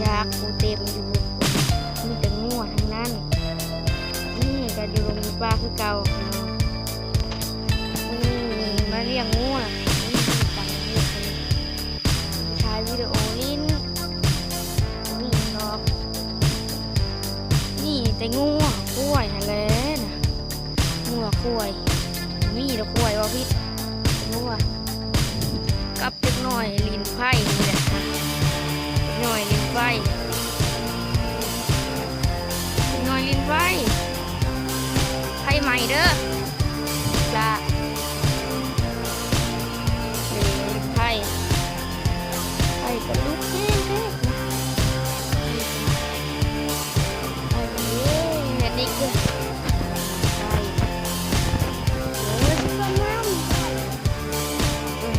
ຢາກ ໂອ້ ເຕັມຢູ່ ມີແຕ່ງົວທັງນັ້ນ. ນີ້ກໍຢູ່ດົງຢູ່ປ່າຄືເກົ່າ. ມື້ນີ້ມາລ້ຽງງົວ ນີ້ຕັ້ງຢູ່ນີ້ ຖ່າຍວິດີໂອຫຼິ້ນ ນີ້ດອກ ມີແຕ່ງົວຄວາຍຫັ້ນແຫຼະນະ. ງົວຄວາຍ ມີແຕ່ຄວາຍ ເວົ້າຜິດ ງົວ ກັບເດັກນ້ອຍຫຼິ້ນໄພ້ນີ້ແຫຼະ ເດັກນ້ອຍຫຼິ້ນໄຟ ເດັກນ້ອຍຫຼິ້ນໄຟ ໄຟໄໝ້ເດີ ລະ ເອີ ໄຟ ໄຟກໍລຸກແຮງແທ້ ໄຟກໍລຸກ ເຮັດນີ້ຄື ໄຟ ເອີ ຊິເຂົ້ານ້ຳ ເອີ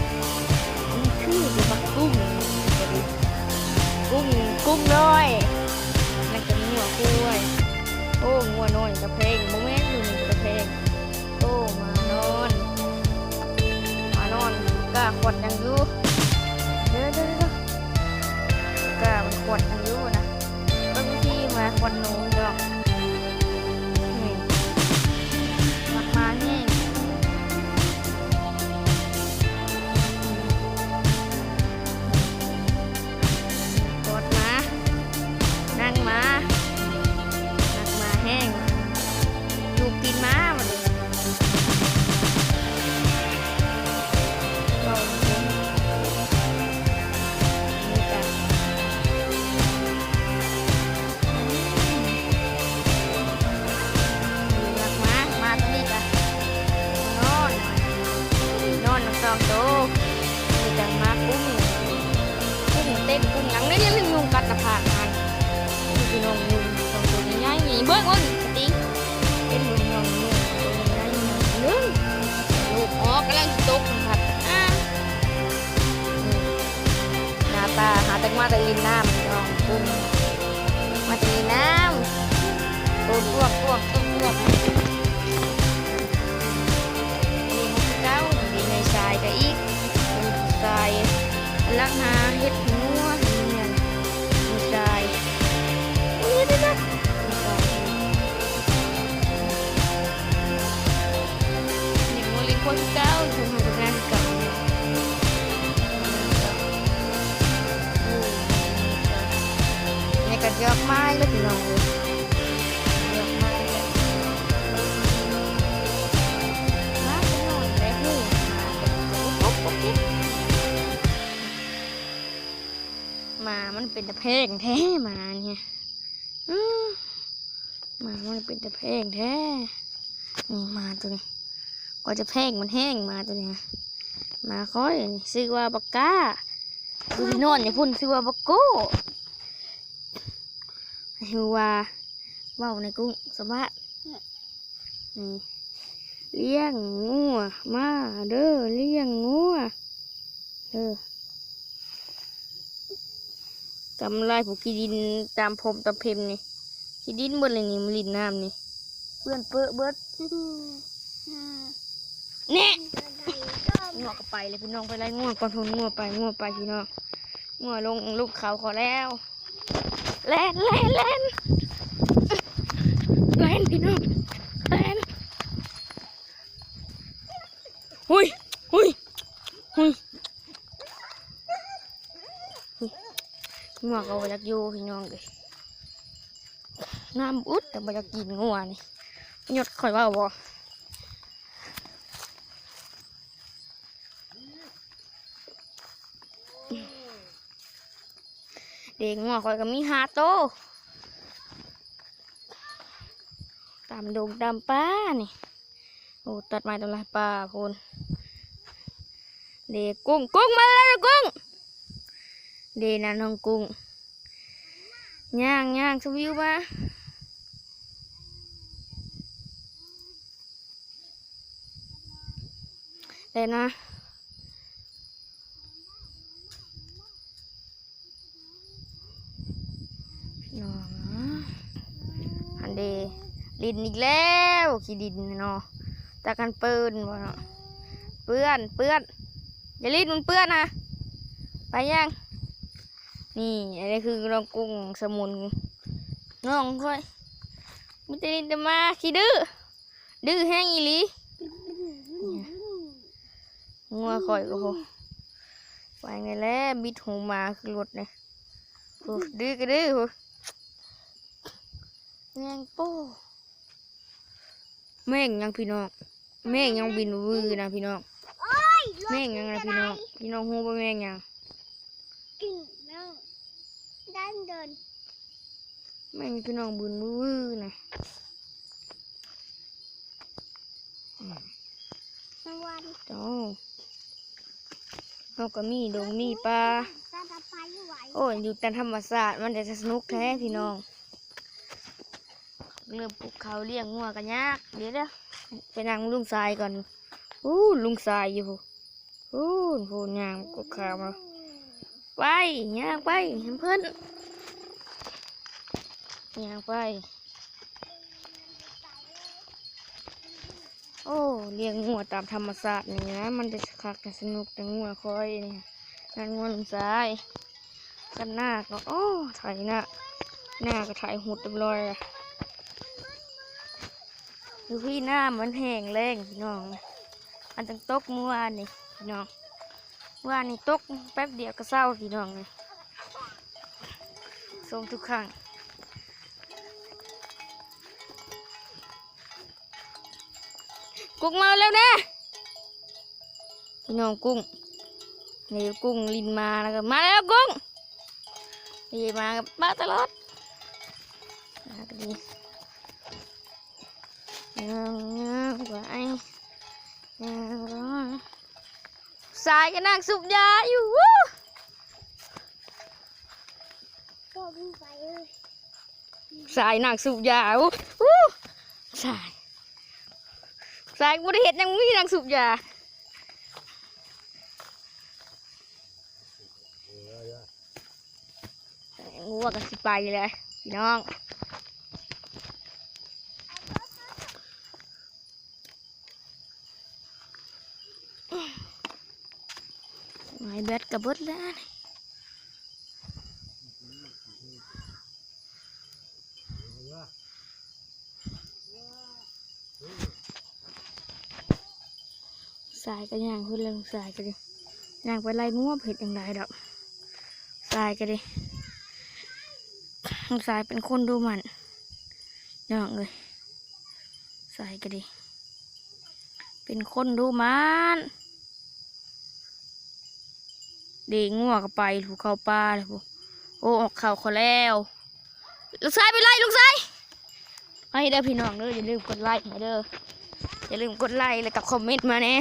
ອັນນີ້ຄືບັກກຸ້ງ ກຸ້ງ ກຸ້ງນ້ອຍ ແລ້ວກໍງົວຄວາຍ ໂອ້ ງົວນ້ອຍກະແພງ ບໍ່ແມ່ນ ຢູ່ນີ້ກະແພງ. ໂອ້ ໝານອນ ໝານອນ ກະຂວດຫຍັງຢູ່ ເດີ ເດີ ເດີ ກະມັນຂວດຫຍັງຢູ່ນະ ເບິ່ງວິທີໝາຂວດໜູດອກ ນີ້ ມັກໝາແຮງ. ກອດໝາ ນັ່ງໝາ ຮັກໝາແຮງ ລູບຕີນໝາບັດນີ້ ເວົ້າເກັ່ງ ນີ້ກະ ລັກມາ ມາຕົວນີ້ກະນອນ ນອນທັງສອງໂຕ ມີແຕ່ມາກຸ້ງ ກຸ້ງເຕັ້ນກຸ້ງຫຍັງ ນີ້ຍັງຍຸງກັດໜ້າຜາກມັນ ພີ່ນ້ອງ ຍຸງສອງໂຕໃຫຍ່ໆ ນີ້ ເບິ່ງ ເບິ່ງ ສະຕິ ເຫັນບໍ່ພີ່ນ້ອງ ຍຸງໂຕໃຫຍ່ໆ ໜຶ່ງ ລູກອອກ ກຳລັງຊິຕົກ ມັນພັດ ອ້າ ນີ້ ໜ້າຕາຫາແຕ່ມາແຕ່ຫຼິ້ນນ້ຳ ພີ່ນ້ອງ ກຸ້ງ ມາແຕ່ຫຼິ້ນນ້ຳ ໂຕລວກ ລວກ ລວກ ລວກ ນີ້ຄືເກົ່າ ນີ້ແມ່ຊາຍກະອີກ ແມ່ຊາຍລັກຫາເຫັດຫົວເຮືອນ ແມ່ຊາຍ ນີ້ເດ້ ແມ່ຊາຍ ນີ້ ໂມລິນຄົນເກົ່າ ເພິ່ນເຮັດງານເກົ່າ ນີ້ກໍດອກໄມ້ແລ້ວ ພີ່ນ້ອງເອີຍ ດອກໄມ້ແລ້ວ ມາໄປນອນໄດ້ ຫູ ໝາມັນເປັນຕາແພງແທ້ ໝານີ້ ອື ໝາມັນເປັນຕາແພງແທ້ ນີ້ໝາໂຕນີ້ ກວ່າຈະແພງມັນແຮງ ໝາໂຕນີ້ ໝາຂ້ອຍນີ້ຊື່ວ່າບັກກ້າ ຢູ່ທີ່ນອນຢູ່ພຸ້ນຊື່ວ່າບັກໂກ້ ຫຼືວ່າ ເວົ້າໃນກຸ້ງສະບາຍ ນີ້ ລ້ຽງງົວ ມາເດີ ລ້ຽງງົວ ເອີ ກຳໄລຜູ້ຂີ້ດິນຕາມພົມຕາມເພັມນີ້ ຂີ້ດິນເບິດເລີຍນີ້ ມາຫຼິ້ນນ້ຳນີ້ ເປື້ອນເປິເບິດ ແນ່ ງົວກໍໄປແລ້ວ ພີ່ນ້ອງ ໄປໄລ່ງົວກ່ອນ ພຸ້ນ ງົວໄປ ງົວໄປ ພີ່ນ້ອງ ງົວລົງ ລົງເຂົາເຂົາແລ້ວ. ແລ່ນ ແລ່ນ ແລ່ນ ແລ່ນ ພີ່ນ້ອງ ແລ່ນ ຫຸຍ ຫຸຍ ຫຸຍ ງົວກໍບໍ່ຢາກຢູ່ ພີ່ນ້ອງເອີຍ ນ້ຳອຸດ ແຕ່ບໍ່ຢາກກິນ ງົວນີ້ ຍົດຂ້ອຍເວົ້າບໍ່? ເດ້ ງົວຂ້ອຍກໍມີຫ້າໂຕ ຕາມດົງຕາມປ່ານີ້ ໂອ້ ຕັດໄມ້ທຳລາຍປ່າພຸ້ນ ເດ້ ກຸ້ງ ກຸ້ງ ມາແລ້ວ ກຸ້ງ ເດ້ ນັ້ນນ້ອງກຸ້ງ ຍ່າງ ຍ່າງ ຊົມວິວມາ. ແລ້ວນະ ພີ່ນ້ອງ ຫັ້ນເດ ຫຼິ້ນອີກແລ້ວ ຂີ້ດິນເນາະ ຈັກມັນເປື້ອນບໍ່ເນາະ ເປື້ອນ ເປື້ອນ ຢ່າຫຼິ້ນ ມັນເປື້ອນນະ ໄປຍັງ ນີ້ ອັນນີ້ຄືນ້ອງກຸ້ງສະໝຸນ ນ້ອງຂ້ອຍ ມີແຕ່ຫຼິ້ນແຕ່ໝາ ຂີ້ດື້ ດື້ແຮງອີ່ຫຼີ. ງົວຂ້ອຍກໍໂຫ ໄປໄງແຫຼະ ບິດຫູໝາຄືລົດນີ້ ໂຫ ດື້ກໍດື້ ໂຫ ແມງໂປ້ ແມງຫຍັງພີ່ນ້ອງ ແມງຫຍັງບິນວືນະພີ່ນ້ອງ ໂອ້ຍ ແມງຫຍັງນະພີ່ນ້ອງ ລົດ ພີ່ນ້ອງຮູ້ບໍ່ແມງຫຍັງ? ກິນແມງ ດ້ານເດີນ ແມງພີ່ນ້ອງບິນວືນະ ອືມ ສະຫວັນ ເຈົ້າ ເຮົາກໍມີດົງມີປ່າ ໂອ້ຍ ຢູ່ຕາມທຳມະຊາດມັນຈະສະໜຸກແທ້ພີ່ນ້ອງ ເລີ່ມປູກເຂົ້າລ້ຽງງົວກໍຍາກ ດຽວໆ ໄປນັ່ງລຸງຊາຍກ່ອນ ໂອ້ ລຸງຊາຍຢູ່ ໂອ້ ໂຫ ຍ່າງກໍຂ້າມ ໄປ ຍ່າງໄປນຳເພິ່ນ ຍ່າງໄປ ໂອ້ ລ້ຽງງົວຕາມທຳມະຊາດນີ້ນະ ມັນຈະຄັກຈະສະໜຸກ ແຕ່ງົວຂ້ອຍນີ້ ນັ້ນງົວລຸງຊາຍ ຄັນນາກໍ ໂອ້ ໄຖນາ ນາກໍໄຖຫົດຮຽບຮ້ອຍລະ ຢູ່ພີ້ນ້ຳມັນແຫ້ງແລ້ງພີ່ນ້ອງ ມັນຈັ່ງຕົກມື້ວານນີ້ພີ່ນ້ອງ ວານນີ້ຕົກແປັບດຽວກໍເຊົາພີ່ນ້ອງ ຊົມທຸກຄັ້ງ ກຸ້ງມາເລັວແດ່ ພີ່ນ້ອງ ກຸ້ງ ນີ້ກຸ້ງຫຼິ້ນມາແລ້ວກໍມາແລ້ວກຸ້ງ ນີ້ມາກັບປ້າຕະຫຼອດ ມາກໍດີ ຍ່າງໆ ໄປ ຍ່າງ ສາຍກໍນັ່ງສູບຢາຢູ່ ກໍໄປເລີຍ ສາຍນັ່ງສູບຢາ ໂອ້ ສາຍ ສາຍບໍ່ໄດ້ເຮັດຫຍັງ ມີນັ່ງສູບຢາ ງົວກໍຊິໄປແລ້ວພີ່ນ້ອງ ໄມ້ແບັດກໍເບິດແລ້ວ ສາຍກໍຍ່າງພຸ້ນແລ້ວ ສາຍກໍດີ ຍ່າງໄປໄລ່ງົວ ເຮັດຫຍັງໄດ້ດອກ ສາຍກໍດີ ສາຍເປັນຄົນດຸໝັ່ນ ນ້ອງເອີຍ ສາຍກໍດີ ເປັນຄົນດຸໝັ່ນ ເດ ງົວກໍໄປ ຜູ້ເຂົ້າປ່າແລ້ວຜູ້ ໂອ້ ອອກເຂົ້າເຂົາແລ້ວ ລູກຊາຍໄປໄລ່ ລູກຊາຍ ໃຫ້ເດີພີ່ນ້ອງເດີ ຢ່າລືມກົດໄລໃຫ້ເດີ ຢ່າລືມກົດໄລ ແລ້ວກໍຄອມເມັນມາແດ່